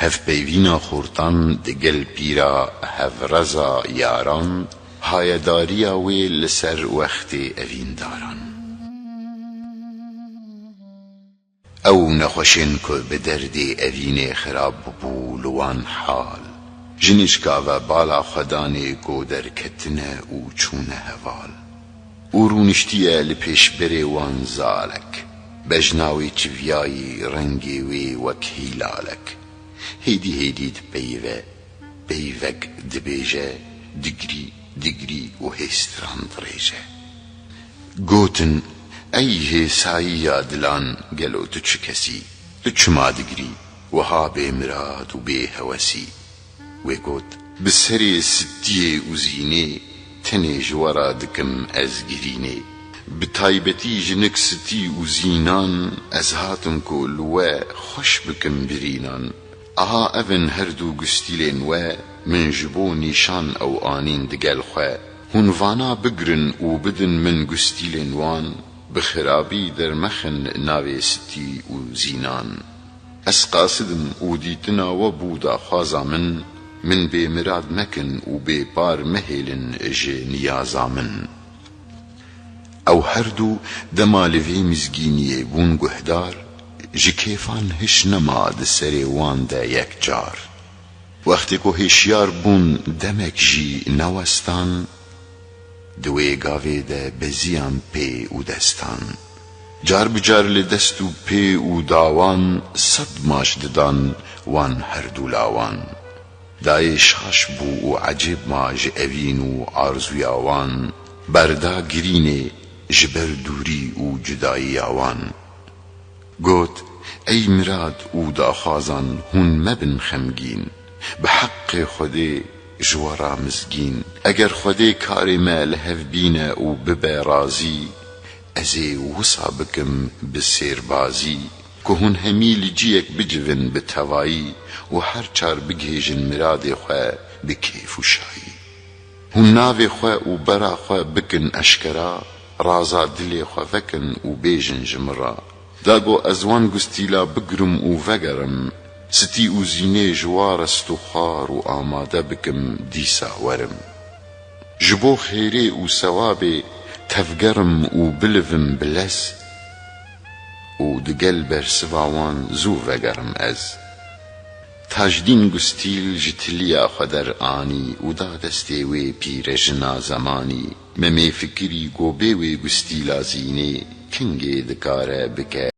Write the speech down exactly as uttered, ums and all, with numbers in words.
Hevpeyvîna xortan digel pîra hevreza yaran, hayedariya wê li ser wextê evîndaran. Ew nexweşên ku bi derdê evînê xirab bû li wan hal, ji nişka ve bala xwe danê ku derketine û çûne heval. Û rûniştiye li pêşberê wan zalek, bejna wê çivyayî, rengê wê wek hîlalek. Hêdî hêdî dipeyive, peyvek dibêje, digrî, digrî û hêstiran dirêje. Gotin, ey hêsayiya dilan, gelo tu çi kesî? Tu çima digrî, wiha bêmirad û bêhewesî? Wê got, bi serê sitiyê û zînê, tenê ji we re dikim ez girînê. Bi taybetî jinik sitî û zînan, ez hatim ku li we xweş bikim birînan. Aha ev in her du gustîlên we, min ji bo nîşan ew anîn digel xwe. Hûn vana bigrin û bidin min gustîlên wan, bi xirabî dermexin navê sitî û zînan. Ez qasidim û dîtina we bû daxwaza min, min bêmirad mekin û bêpar mehêlin ji niyaza min. Ew her du dema li vê mizgîniyê bûn guhdar, ji kêfan hiş nema di serê wan de yek car. Wextê ku hêşyar bûn demek jî newestan, di wê gavê de beziyan pê û destan. Car bi car li dest û pê û dawan sed maç didan wan her du lawan. Dayê şaş bû û ecêb ma ji evîn û arzuya wan, berda girînê ji ber dûrî û cudayiya wan. Got, ey mirad û daxwazan, hûn mebin xemgîn, bi heqê Xwedê ji we re mizgîn. Eger Xwedê karê me li hev bîne û bibe razî, ez ê wisa bikim bi sêrbazî, ku hûn hemî li ciyek bicivin bi tevayî û her çar bigihêjin miradê xwe bi kêf û şayî. Hûn navê xwe û bera xwe bikin eşkera, raza dilê xwe vekin û bêjin ji min re. Da ku ez wan gustîla bigrim û vegerim, sitî û zînê ji wa rest û xwar û amade bikim, dîsa werim. Ji bo xêrê û sewabê tevgerim û bilivim bi lez û digel bersiva wan zû vegerim ez. Tajdîn gustîl ji tiliya xwe deranî û da destê wê pîrejina zemanî. Me mê fikirî ku bê wê gustîla zînê kengê dikare bike